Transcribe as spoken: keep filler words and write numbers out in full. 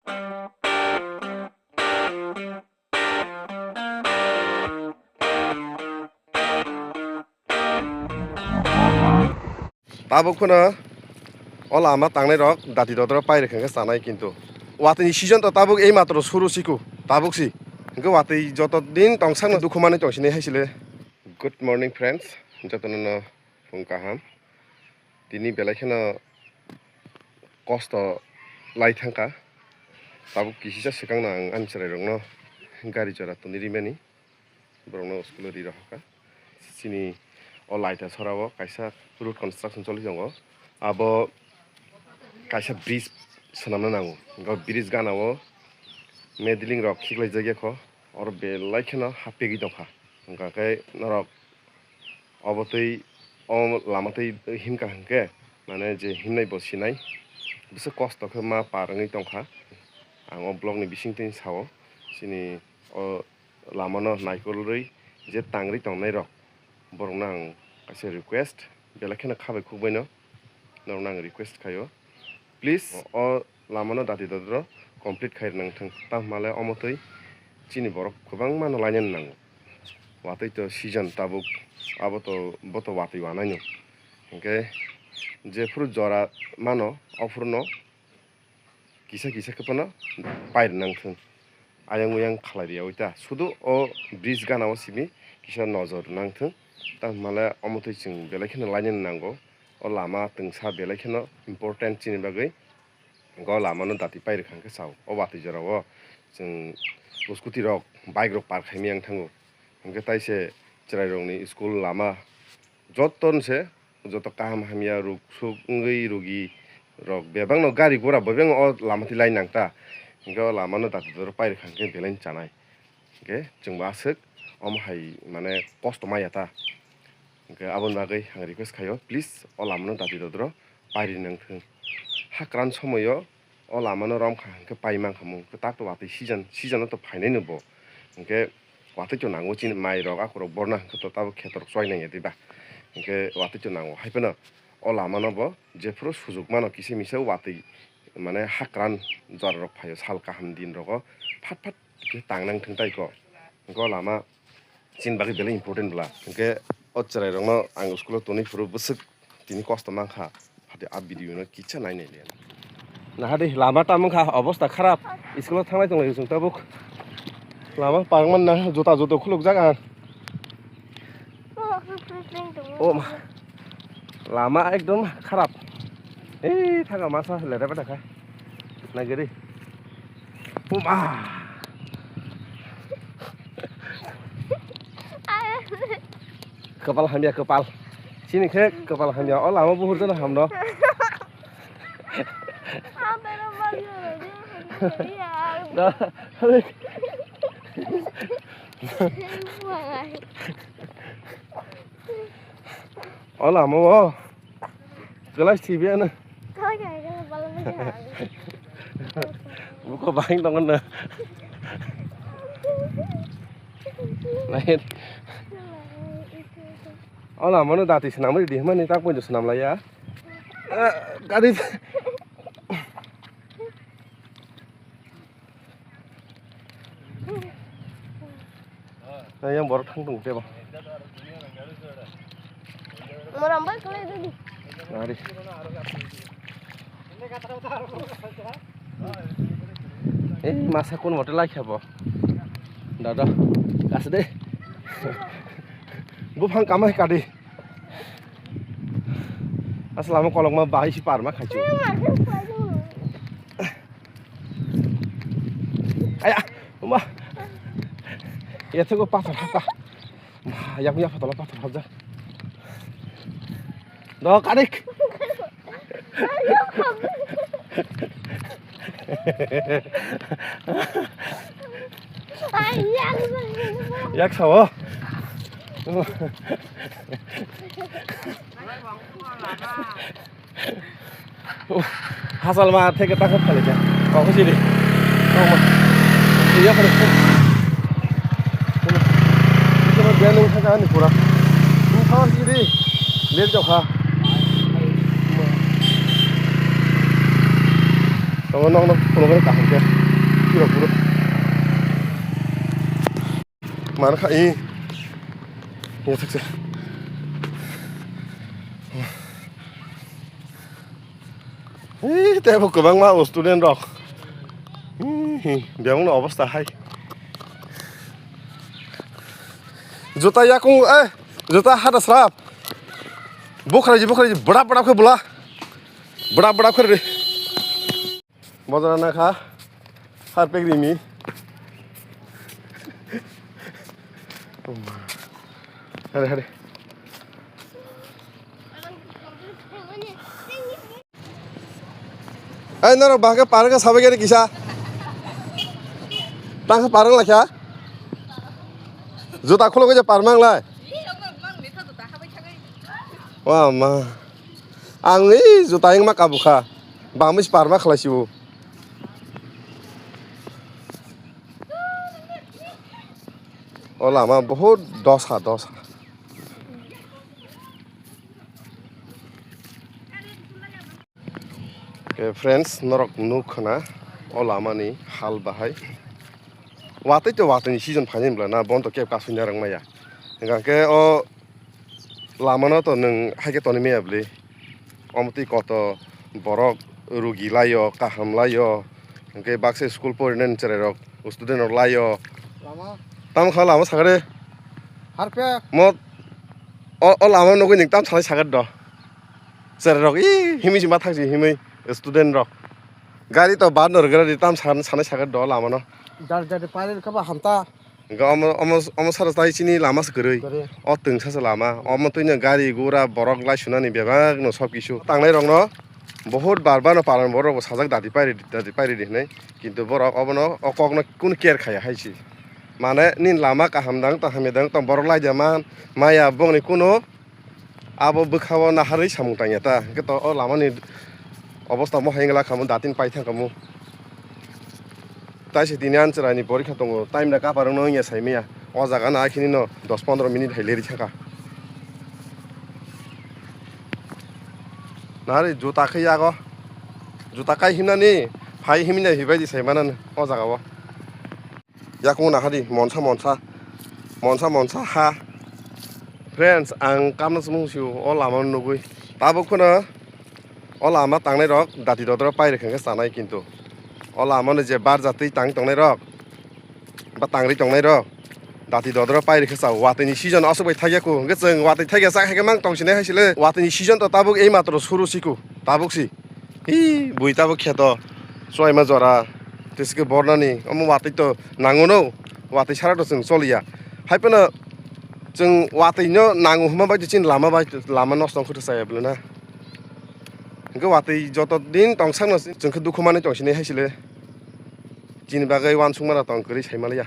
Tabuk phano o lama tangnai rok dati dodro pai rwkha khe chanai, kintu watwi ni season to tabuk ei matro suru siku tabuk si. Hwnkhe watwi joto din tongsakno dukhu manwi tong sini hai sile. Good morning friends, jotono no phung kaham. Tini belai kheno kosto lai thangkha. Tabuk kisisa swkangno ang ani chwrairokno gari jora tonwi rimani. Borokno school o ri rohorkha. Chini o Laita sorao kaisa road construction choli tongo. Abo kaisa bridge swnamna nango. Hwnkhe o bridge gana o medeling rok khiklai jakya kho. Oro belai kheno ha pegwi tongkha. Hwnkha khe norok obo twi o lama twi himkha hwnkhe, mane je himnai bo sinai. Bwswk kosto khe ma par wngwi tongkha. Ang o vlog ni bisingtwi sao. Chini o lamano naikolwi je tangri tongnai rok, borokno ang kaisa request, belai kheno khabai khukbaino norokno ang request khaio, please o lamano dati dodro complete khai rwnang thung, tamo hwnle omo twi chini borok kwbangma no lainani nango. Watwi to season tabuk, abo to, bo to watwi wanaino, hinkhe jephuru jora mano ophuru no kisa kisa khe phano pai rwnang thung. Ayang uyang khalai riyaui ta. Sudu o bridge gana o simi kisa nojor rwnang thung. Tamo hwnle omo twi chwng belai kheno lainani nango. O lama twngsa belai kheno important chini bagwi. Go lama no dati pai rwkha hwnkhe sao. O watwi jora o chwng scooty rok, bike rok park khai maya wng thango. Hwnkhe tai se chwrai rokni school lama joto se joto kaham hamya ruk suk wngwi rugi rok bebak no gari gura bebak no o lama twi lai nang ta, hinkhe o lama no dati doro pai rwkha hinkhe belai chanai, hinkhe chwng bo aswk omo hai mane kosto maya ta, hinkhe aboni bagwi ang request khaio please o lama no dati dodro pai ri nang thung. Hakran somoyo o lama no romkha hinkhe pai mankha mung, tak to watwi season, season o to phainai no bo, hinkhe watwi to nango chini mai rok akhorok borna hinkhe to tabuk kheto rok choi nang ya diba, hinkhe watwi to nango hai phano o lama no bo jephuru sujuk mano kisa misa watwi mane hakran jora rok phaio sal kaham din rogo phat phat khe tang nang thung tai kho, hinkhe o lama chini bagwi belai important bwla, hinkhe o chwrai rokno ang school o tonwi phuru bwswk tini kosto mankha, hati a video no kisa nai nai le. Nahadi lama tamo wngkha, obosta kharap, school o thanglai tonglai chwng tabuk. Lama parkman na juta juta khulukjak ang. O ma, lama ekdom kharap. Ei, thaga masa lere bata kha. Nagiri. O ma. Kwpal hamya kwpal. Chini khe kwpal hamya. O lama buhur jana hamno. Da. O lama o. Glass T V ano. Buko bahing tongo na. Lain. O lama no dati swnamwi ridi hwnmani tak poito swnam laiya. Eh, gari. Yang borok thang tongo tebo. Moram bai khlai didi. Ari. Eh, masa kun motor lai khabo. Dada, kas de. Buphang kamai kadi. Asal ama kolokma bai si parma khaichu. Aya, uma. Ya thego pathor hapka. Ma, yak ya phatala pathor hapja. Do kadik. Yak sao. Hasal ma theke ta khap khali kya. Kok sini. Kok ma. Iya khali. Itu mah dia nung thaka ni pura. Nung thaka sini. Lihat jauh ha. Abo nok nok phulo bai kaham khe. Pura pura. Mar kha i. Ye thakse. Ih, tebo kwbangma o student rok. Ih, biyang no obostha hai. Juta yakung, eh, juta hada srap. Bukhraji, bukhraji, bwdap bwdap khe bwla. Bwdap bwdap khe ri. Bojra na kha. Harpek rimi. Hare, hare. Ai, norok bahai khe parang khe sabai gari kisa. Tang khe parang lakha. Juta khulugwi je parmang lai. Wa ma. Ang ei juta wngma kabukha. Bamwi se parma khlai sio. O lama bohut dosa, dosa. Ke friends, norok nuk khna o lama ni hal bahai. Watwi to watwi ni season phaini bwla na, bon to kebo kasui narwk maya. Hingkha khe o lama no to nwng hai khe tonwi maya bwlwi. Omo twi koto borok rugi laio, kaham laio. Hingkhe baksa school porinani chwrai rok, student rok laio. Lama. Tamo kha lama sakare. Harpek. Mo o, o lama nugwi nwng tam sanai sakar do. Chwrai rok, ih, himwi se ma thangsi himwi student rok. Gari to bar no rwgra ri tam san-, sanai sakar do lama no. Dar dar pare kha ba hamta. Hingke omo, omo, omo sara tai chini lama se kwrwi. Kwrwi. O twngsa se lama. Omo twino gari gura borok lai sunani bebak no sob kisu. Tangnai rok no bohut bar bar no paran borok bo sajak dati pairi, dati pairi di hinwi. Kintu borok obono o kok no kunu care khaya hai se. Mane nini lama kaham dang tong hamya dang tong borok lai de man maya bongni kunu Abo bwkha-o naharwi samung tangya ta, hwnkhe to o lamani obostha mohai wngla khamu, datin pai thang khamu. Tai se tini ani chwraini porikha tongo, time da kapar wngno wngya saimaya. O jaga no akhini no dos pondro minute hai leri thangkha. Nari juta khe yago, juta kai himnani, phai himnai hibai di saimanani o jaga o. Yakung nahadi monsa monsa, monsa monsa ha. Friends, ang kamna chumung sio o lama nugwi. Tabuk phano o lama tangnai rok dati dodro pairi khe chanai kintu. O lama no je bar jatwi tang tongnai rok, ba tangri tongnai rok, dati dodro pairi khe chao. Watwi ni season aswk bai thakya ku. Hwnkhe chwng watwi thakya chak hai khe mang tong sinai hai sile. Watwi ni season to tabuk ei matro suru siku. Tabuk si. Hi, bui tabuk kheto. Chuaima jora. Tei sikhe bornani. Omo watwi to nango no. Watwi sara to chwng choliya. Hai phano chwng watwi no nango hwnma bai to chini lama bai, lama nosto wngkhe to chaya bwlwi na. Hwnkhe watwi joto din tong sakno chwng khe dukhu manwi tong sinai hai sile. Chini bagwi uansukmano tong kwrwi sai manliya.